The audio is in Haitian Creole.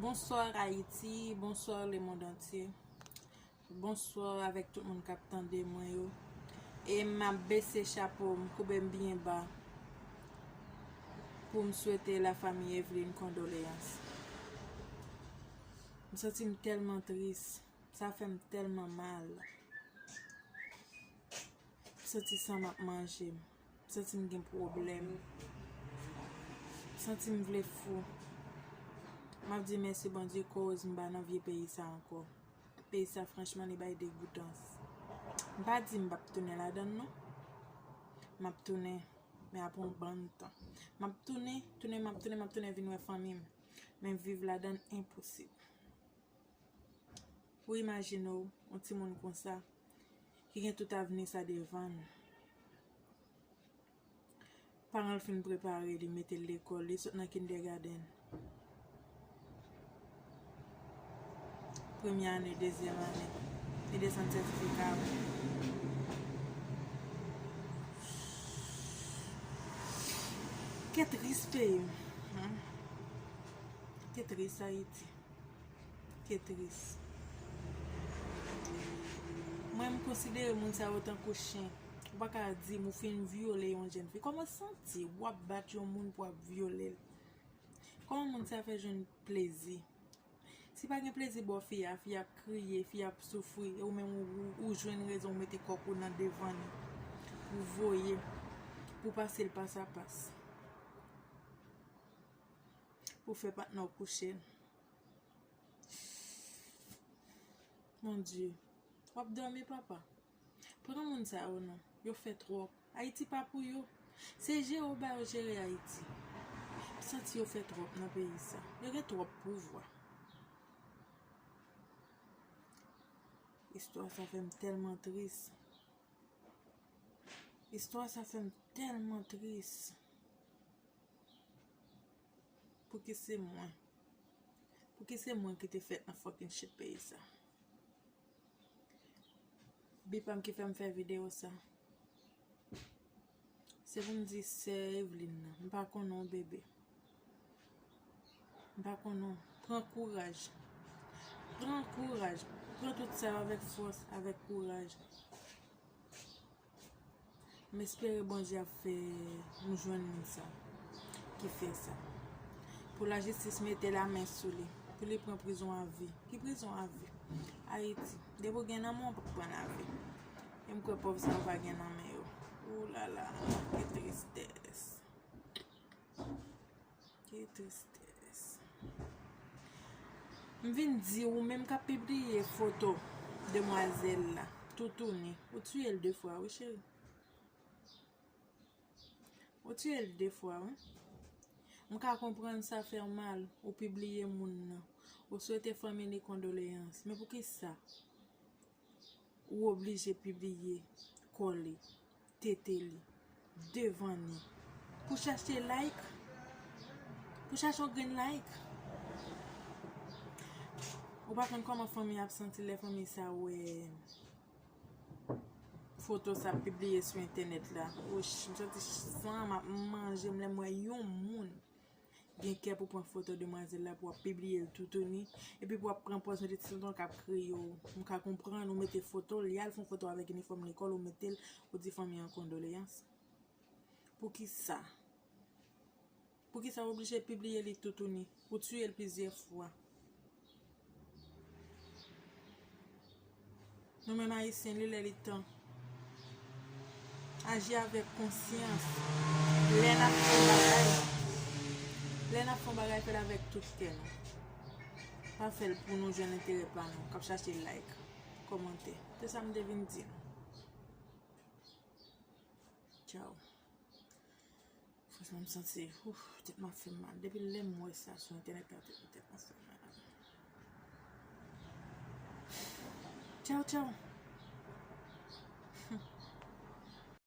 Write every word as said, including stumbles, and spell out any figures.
Bonsoir Ayiti, bonsoir le monde entier. Bonsoir avèk tout moun k ap tande mwen yo. E m ap bese chapo m, koube m byen ba pou m swete la famille Evelyne kondoleyans. M santi m tèlman tris. Sa fè m tèlman mal. M santi san m ap manje. M santi m gen pwoblèm. M santi m vle fou. M ap di mèsi Bondye koz m pa nan vye peyi sa ankò. Peyi sa franchman li bay degoutans. M pa di m p ap tounen ladan l non. M ap tounen, men apre yon bann tan. M ap tounen, tounen, m ap tounen, m ap tounen vin wè fanmi m. Men viv ladan l enposib. Ou imajine w, yon timoun konsa, ki gen tout avni sa devan l. Paran l fin prepare li, mete l lekòl, li sot nan kindergarten. Premye ane, dezyèm ane, li desann sètifika a. Ke tris peyi m. Hmm. Ke tris Ayiti. Ke tris. Mwen, m konsidere moun sa yo tankou chen. Ou pa ka di m ou fin vyole yon jèn fi. Kòman w santi w ap bat yon moun pou w ap vyole l? Kòman moun sa fè jwenn plezi? Si pa gen plezi bò fi a, fi a ap kriye, fi a ap soufri, e ou menm ou, ou, ou jwenn rezon, ou mete kòk ou nan devan li, pou voye, pou pase l pasapas, pou fè patnè w kouche l. Mon Dieu, w ap dòmi papa. Pran moun sa yo non, yo fè twòp. Ayiti pa pou yo. Se jere yo ba yo jere Ayiti. M santi yo fè twòp nan peyi sa. Yo gen twòp pouvwa. Istwa sa fè m tèlman tris. Istwa sa fè m tèlman tris. Pouki se mwen? Pouki se mwen ki te fèt nan fucking shit peyi sa? Bi pa m ki fè m fè videyo sa. Se pou m di sè Evelyne nan, m pa konnen w bebe. M pa konnen w. Pran kouraj. Pran kouraj. Pran tout sa yo avèk fòs, avèk kouraj. M espere Bondye ap fè nou jwenn moun sa ki fè sa. Pou lajistis mete lamen sou li, pou li pran prizon avi. Ki prizon avi? Ayiti, depi w gen nan men w, w p ap pran lavi. E m kwè pòv sa yo pa gen nan men yo. Ou la la, ki tristès. Ki tristès. M vin di ou menm k ap pibliye foto demwazèl la, toutouni, ou tiye l de fwa, wi cheri. Ou tiye l de fwa, wi. M ka konprann sa fè w mal, ou pibliye moun nan, ou swete fanmi li kondoleyans, men poukisa? Ou oblije pibliye kò li, tete li, devan li. Pou chache like, pou chache yon grenn like. Ou pa konn kòman fanmi ap santi lè fanmi sa wè foto sa pibliye sou entènèt la. Wouch, m santi san m ap manje m lè m wè yon moun gen kè pou pran foto demwazèl la, pou w ap pibliye l toutouni, epi pou w ap pran pòz mete ti tonton k ap kriye w. M ka konprann ou mete foto l, li al fè yon foto avèk inifòm lekòl, ou mete l, ou di fanmi an kondoleyans. Poukisa? Poukisa w oblije pibliye li toutouni? Ou tiye l plizyè fwa. Nou menm Ayisyen, li lè li tan. Aji avèk konsyans. Lè n ap fè yon bagay, lè n ap fè yon bagay, fè l avèk tout kè nou. Pa fè l pou nou jwenn enterè pa nou, k ap chache like, kòmantè. Se sa m te vin di nou. Tchaw. Franchman, m santi, ouf, tèt m ap fè m mal. Depi lè m wè sa sou entènèt la, tèt, tèt m ap fè m mal. Tchaw, tchaw.